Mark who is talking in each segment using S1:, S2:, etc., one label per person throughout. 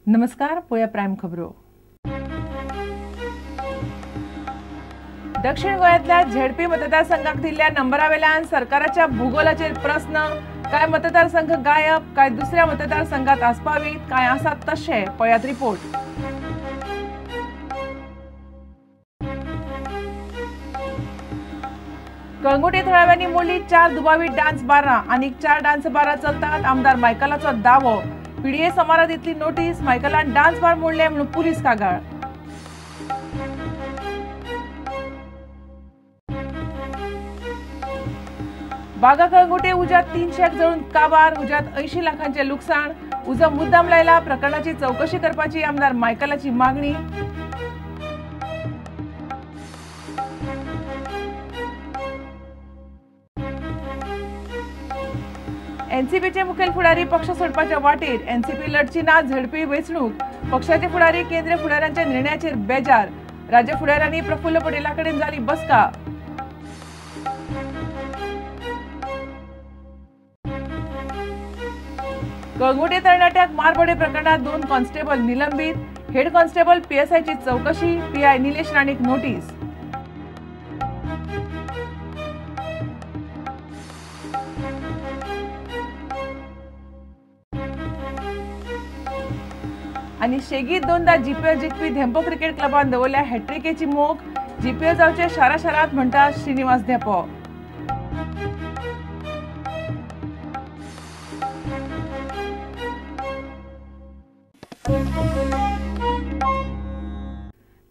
S1: नमस्कार, पळोवया प्रायम खबरो. दक्षिण गोंयांतल्या झेडपी मतदारसंघाक दिल्ल्या नंबरावेल्यान सरकाराच्या भूगोलाचेर प्रस्न. काय मतदारसंघ गायब, काय दुसऱ्या मतदारसंघात आस्पावीत, काय आसात तशे, पळयात रिपोर्ट. कळंगुटे थळाव्यांनी मोडली 4 दुबावीत डान्स बारां, आनीक 4 डान्स बारां चलतात. आमदार मायकलाचो दावो. पीडीए समारा दितली नोटीस. मायकलान डान्स बार मोडले म्हणून पुलीस कागाळ. बागा कळंगुटे उज्यात 3 शेक जळून काबार. उज्यात 80 लाखांचे लुकसाण. उजो मुद्दाम लायला. प्रकरणाची चौकशी करपाची आमदार मायकलाची मागणी. एनसीपीचे मुखेल फुडारी पक्ष सोडपाच्या वाटेर. एनसीपी लढची ना झेडपी वेंचणूक. पक्षाचे फुडारी केंद्रीय फुडाऱ्यांच्या निर्णयाचेर बेजार. राज्य फुडाऱ्यांनी प्रफुल्ल पटेला कडेन जाली बसका. कळंगुटे तरणाट्याक मारबडे प्रकरणात 2 कॉन्स्टेबल निलंबित. हेड कॉन्स्टेबल पीएसआयची चौकशी. पीआय निलेश राणेक नोटीस. आणि शेगीत 2दा जीपीएल जिखपी धेंपो क्रिकेट क्लबान दवरल्या हॅट्रिकेची मोख. जीपीएल जावचे शारा शारात म्हणटा श्रीनिवास धेंपो.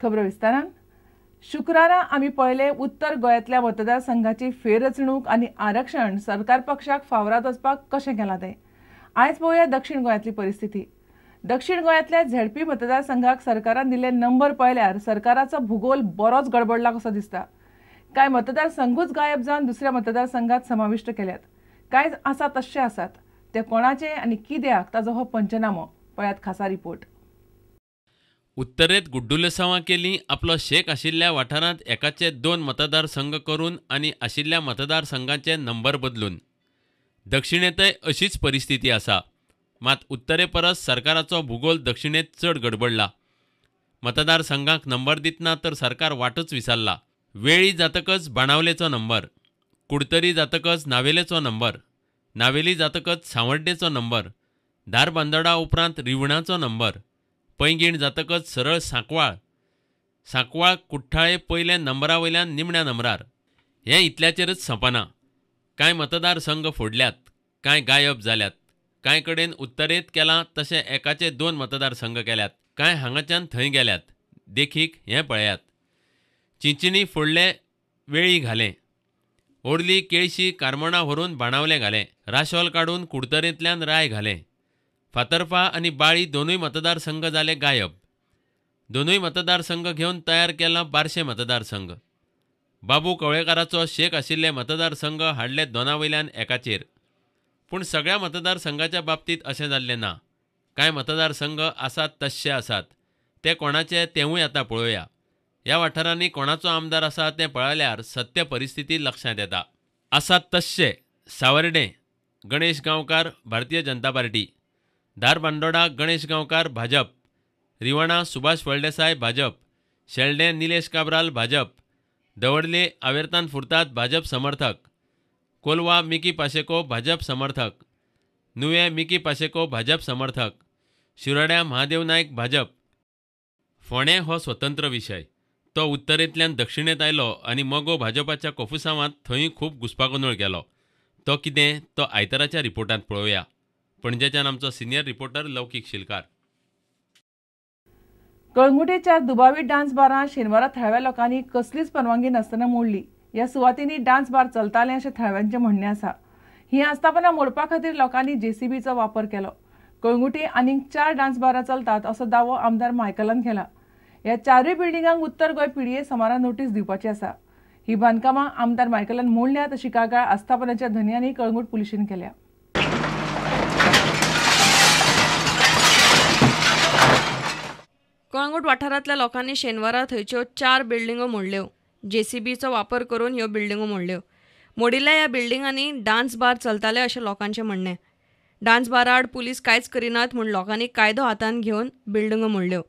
S1: खबरो विस्तारान. शुक्रारा आमी पळयले उत्तर गोंयांतल्या मतदारसंघाची फेररचणूक आनी आरक्षण सरकार पक्षाक फावराद वचपाक कशें केलां तें. आयज पळोवया दक्षिण गोंयांतली परिस्थिती. दक्षिण गोंयांतल्या झेडपी मतदारसंघाक सरकारान दिल्ले नंबर पळयल्यार सरकाराचो भूगोल बरोच गडबडला कसो दिसता. कांय मतदारसंघूच गायब जावन दुसऱ्या मतदारसंघात समाविश्ट केल्यात. कांय आसा तशे आसात. ते कोणाचे आनी कित्याक ताजो हो पंचनामो. पळयात खासा रिपोर्ट.
S2: उत्तरेत गुड्डुलेसांवां केली आपलो शेक आशिल्ल्या वाठारांत एकाचे 2 मतदारसंघ करून आनी आशिल्ल्या मतदारसंघाचे नंबर बदलून. दक्षिणेंतय अशीच परिस्थिती आसा. मात उत्तरे परस सरकाराचो भूगोल दक्षिणेत चड गडबडला. मतदारसंघांक नंबर दितना तर सरकार वाटच विसरला. वेळी जातकच बाणावलेचो नंबर, कुडतरी जातकच नावेलेचो नंबर, नावेली जातकच सांवड्डेचो नंबर, धारबांदोडा उपरांत रिवणाचो नंबर, पैंगीण जातकच सरळ सांकवाळ, सांकवाळ कुठ्ठाळे पयल्या नंबरा वयल्यान निमण्या नंबरार. हें इतल्याचेरच सोंपना. कांय मतदारसंघ फोडल्यात, कांय गायब जाल्यात, कांय कडेन उत्तरेंत केलां तशें एकाचे 2 मतदारसंघ केल्यात, कांय हांगाच्यान थंय गेल्यात. देखीक हें पळयात. चिंचिणी फोडले, वेळी घालें, ओर्ली केळशी कारमोणा व्हरून बाणावलें घालें, राशोल काडून कुडतरेंतल्यान राय घालें. फातर्फा आनी बाळी 2 मतदारसंघ जाले गायब. 2 मतदारसंघ घेवन तयार केला बारशे मतदारसंघ. बाबू कवळेकाराचो शेक आशिल्ले मतदारसंघ हाडले 2 वयल्यान एकाचेर. पूण सगळ्या मतदारसंघाच्या बाबतींत अशें जाल्लें ना. कांय मतदारसंघ आसात तश्शे आसात. ते कोणाचे तेवूय आतां पळोवया. ह्या वाठारांनी कोणाचो आमदार आसा तें पळयल्यार सत्य परिस्थिती लक्षांत येता. आसात तश्शे: सावर्डें गणेश गांवकार भारतीय जनता पार्टी, धारबांदोडा गणेश गांवकार भाजप, रिवणा सुभाष फळदेसाय भाजप, शेल्डें निलेश काब्राल भाजप, दवर्ले आवेर्तान फुर्ताद भाजप समर्थक, कोलवा मिकी पाशेको भाजप समर्थक, नुवें मिकी पाशेको भाजप समर्थक, शिरोड्या महादेव नायक भाजप. फोंडें हो स्वतंत्र विशय. तो उत्तरेंतल्यान दक्षिणेंत आयलो आनी मगो भाजपाच्या कोफुसांवांत थंय खूब घुस्पागोंदळ केलो. तो कितें तो आयताराच्या रिपोर्टांत पळोवया. पणजेच्यान आमचो सिनियर रिपोर्टर लौकीक शिलकार.
S1: कळंगुटे 4 दुबावीत डान्स बारां शेनवारा थळाव्या लोकांनी कसलीच परवानगी नासतना मोडली. ह्या सुवातींनी डान्स बार चलताले अशें थळाव्यांचें म्हणणें आसा. ही आस्थापनां मोडपा खातीर लोकांनी जेसीबीचो वापर केलो. कळंगुटे आनीक 4 डान्स बारां चलतात असो दावो आमदार मायकलान केला. ह्या 4 बिल्डिंगांक उत्तर गोंय पीडीए समारा नोटीस दिवपाची आसा. ही बांदकामां आमदार मायकलान मोडल्यात अशी कागाळ आस्थापनाच्या धनयांनी कळंगूट पुलिशेन केल्या.
S3: कळंगूट वाठारांतल्या लोकांनी शेनवारा थंयच्यो 4 बिल्डिंगो मोडल्यो. जेसीबीचो वापर करून ह्यो बिल्डिंगो मोडल्यो. मोडिल्ल्या ह्या बिल्डिंगांनी डान्स बार चलताले अशें लोकांचें म्हणणें. डान्स बारा आड पुलीस कांयच करिनात म्हूण लोकांनी कायदो हातांत घेवन बिल्डिंगो मोडल्यो.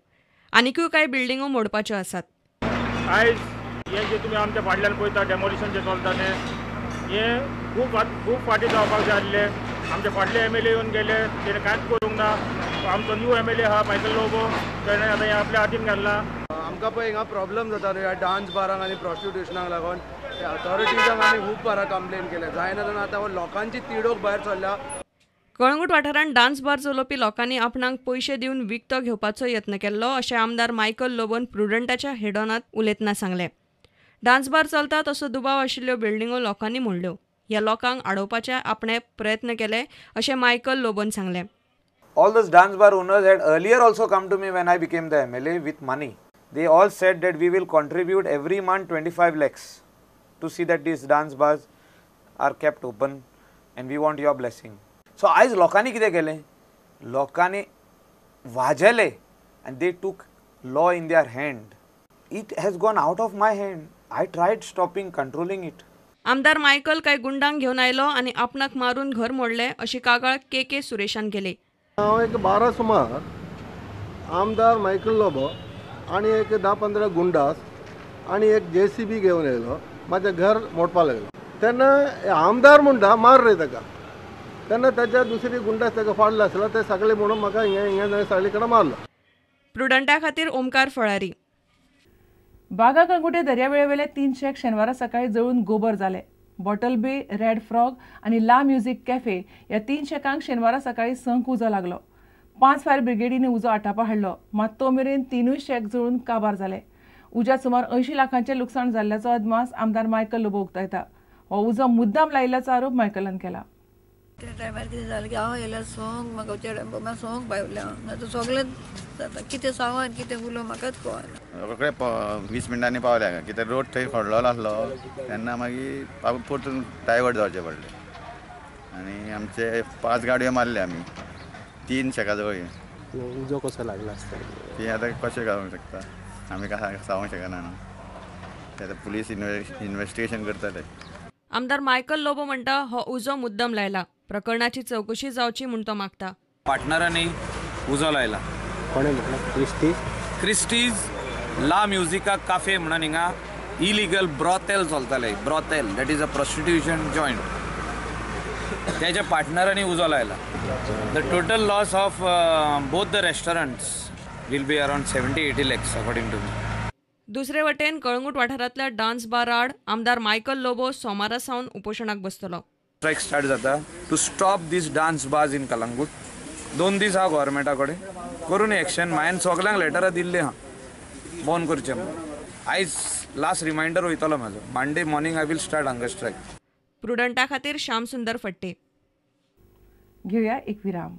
S3: आनिकूय कांय बिल्डिंगो मोडपाच्यो आसात.
S4: आयज हें जें तुमी आमच्या फाटल्यान पळयता डेमोलिशन जें चलता तें हें खूब खूब फाटीं जावपाक जाय आसलें. आमचे फाटले एमएलए येवन गेले, तेणें कांयच करूंक ना. आमचो न्यू एमएलए आहा मायकल लोबो, तेणें आतां हें आपल्या हातीन घातलां.
S5: आमकां पळय हिंगा प्रॉब्लम जाता न्हू ह्या डान्स बारांक आनी प्रॉस्टिट्युशनाक लागून. अथॉरिटीजांक आमी खूब बारा कंप्लेन केल्या, जायना जाल्यार आतां लोकांची तिडोक भायर सरल्या.
S3: कळंगूट वाठारांत डान्स बार चलोवपी लोकांनी आपणाक पयशे दिवन विकतो घेवपाचो यत्न केल्लो अशें आमदार मायकल लोबोन प्रुडंटाच्या हेडॉनांत उलयतना सांगलें. डान्स बार चलता तसो दुबाव आशिल्ल्यो बिल्डिंगो लोकांनी मोडल्यो. ह्या लोकांक आडोवपाचे आपणे प्रयत्न केले अशें मायकल लोबोन सांगलें.
S6: All those dance bar owners had earlier also come to me when I became the MLA with money. They all said that we will contribute every month 25 lakhs to see that these dance bars are kept open and we want your blessing. So आयज लोकांनी कितें केलें, लोकांनी वाजेले and they took law in their hand. It has gone out of my hand. I tried stopping, controlling it.
S3: आमदार Michael कांय गुंडांक घेवन आयलो आनी आपणाक मारून घर मोडलें अशी कागाळ के के सुरेशान केली.
S7: हांव एक 12 सुमार आमदार मायकल लोबो आनी एक 10-15 गुंडास आनी एक JCB घेवन येयलो, म्हाजें घर मोडपा लागलो. तेन्ना आमदार म्हणटा मार रे ताका, तेन्ना ताच्या दुसरी गुंडास ताका फाडलो आसलो, ते सगळे म्हणून म्हाका हिंगा हिंगा सगळे कडेन मारलो.
S3: प्रुडंटा खातीर ओमकार फळारी.
S1: बागा कळंगूटे दर्यावेळेवेले 3 शेक शेनवारा सकाळी जळून गोबर जाले. बॉटल बे, रेड फ्रॉग आनी ला म्युझिक कॅफे ह्या 3 शेकांक शेनवारा सकाळी 6 उजो लागलो. 5 फायर ब्रिगेडींनी उजो आटापा हाडलो, मात तो मेरेन 3 शेक जळून काबार जाले. उज्यात सुमार 80 लाखांचें लुकसाण जाल्ल्याचो अदमास आमदार मायकल लोबो उक्तायता. हो उजो मुद्दाम लायिल्ल्याचो आरोप मायकलान केला.
S8: त्या टायमार कितें जालें की हांव येयल्यार सोंग म्हाका चेडे सोंग पावलें हांव, आतां सगळें जाता कितें सांगो आनी कितें उलोवं म्हाकाच कळना.
S9: रोखडे 20 मिनटांनी पावले हांगा, कित्याक रोड थंय खोडलेलो आसलो तेन्ना मागीर परतून डायवर्ट जावचें पडलें आनी आमचे 5 गाडयो मारले आमी, 3 शेकां जवळ.
S10: उजो कसो लागला आसता
S9: ती आतां कशें करूंक शकता आमी, काय सांगूंक शकना न्हू, ते आतां पुलीस इन्वेस्टिगेशन करतले.
S3: आमदार मायकल लोबो म्हणटा हो उजो मुद्दम लायला, प्रकरणाची चवकशी जावची म्हूण तो मागता.
S11: पार्टनरांनी उजो लायला.
S10: कोणें म्हटलें? क्रिस्टीज,
S11: क्रिस्टीज ला म्युझिका काफे म्हणून हिंगा इलिगल ब्रॉथेल चलताले, brothel that is a prostitution joint, त्याच्या पार्टनरांनी उजो लायला. The total loss of both the restaurants will be around 70-80 lakhs according to me.
S3: दुसरे वटेन कळंगूट वाठारांतल्या डान्स बार आड आमदार मायकल लोबो सोमारा सावन उपोशणाक बसतलो.
S11: स्ट्रायक स्टार्ट जाता to stop this dance bars in Calangute. 2 दीस हा गव्हर्मेंटा कडेन करून एक्शन. हांवें सगल्यांक लेटरां दिल्लीं आहा बंद करचें म्हणून. आयज लास्ट रिमायंडर वयतलो म्हाजो, Monday morning I will start hunger strike.
S3: प्रुडंटा खातीर श्याम सुंदर फट्टे.
S1: घेवया एक विराम.